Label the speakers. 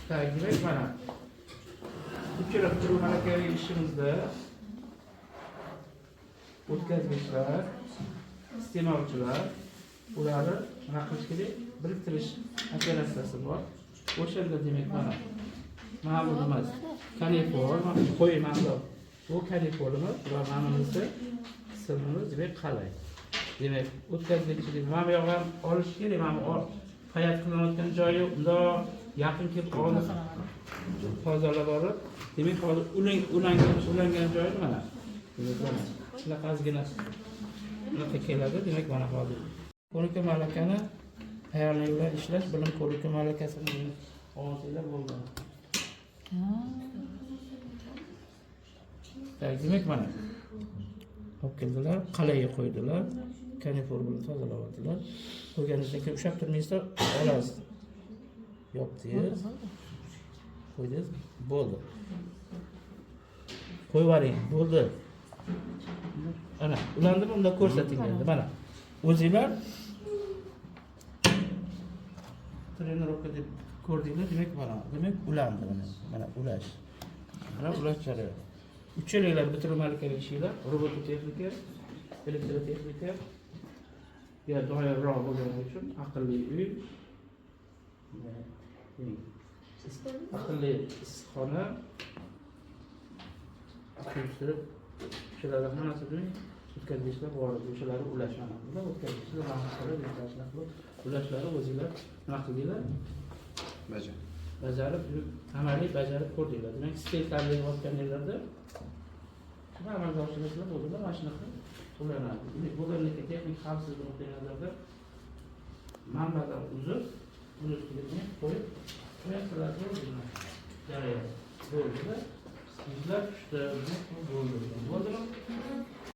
Speaker 1: Так, demak, mana uchala bitiruv malakali ishimizda o'tkazgichlar, iste'molchilar, ularni nima qilish kerak? Biriktirish operatsiyasi bor. O'shanda, demak, mana bu nima? Канифоль, mana qo'y, mana bu канифоль imiz va mana bunisi simimiz, demak, qalay. Demak, o'tkazgichlik mana bu yoq ham olish kerak, mana bu паять qilinayotgan joyi undoq yaqin kelib olib, tozalab olib, demak, hozir ulangan joyi mana. Demak, mana shunaqa ozgina bunaqa keladi. Demak, mana hozir ko'nikma malakani tayyorlik bilan ishlash bilim ko'nikma malakasini olsanglar bo'ldi. Так, demak, mana olib keldilar, qalayga qo'ydilar, канифоль bilan tozalab oldilar. Qo'yganingizdan keyin ushlab turmaysizlar, olasiz. Yopdingiz, qo'ydingiz, bo'ldi. Qo'yib yuboring, bo'ldi. Ana, ulandimi? Unda ko'rsating endi, mana. O'zinglar тренировка deb ko'rdinglar, demak, mana, demak, ulandi mana. Mana ulash. Mana ulash jarayoni. Uchalanglar bitiruv malakali ishinglar, robototexnika, elektrotexnika ga doirroq bo'lgani uchun aqlli uy, aqlli issiqxona uyushtirib, o'shalarni hammasi demak o'tkazgichlar bor edi, o'shalarni ulash mana bular o'tkazgichlar, mana qilib, shunaqa qilib ulashlari o'zinglar nima qildinglar?
Speaker 2: Bajar.
Speaker 1: Bajarib, amaliy bajarib ko'rdinglar. Demak, stel tayyorlayotganinglarda shuni amalga oshirasizlar, bo'ldi. Mana shunaqa ulanadi. Demak, bo'lgandan keyin texnik xavfsizlik nuqtai nazaridan manbadan uzib, buni ustiga demak qo'yib qo'yasizlar, bo'ldi. Jarayon bo'ldida, yuzlar tushdi, demak, bu bo'ldi, bo'ldimi?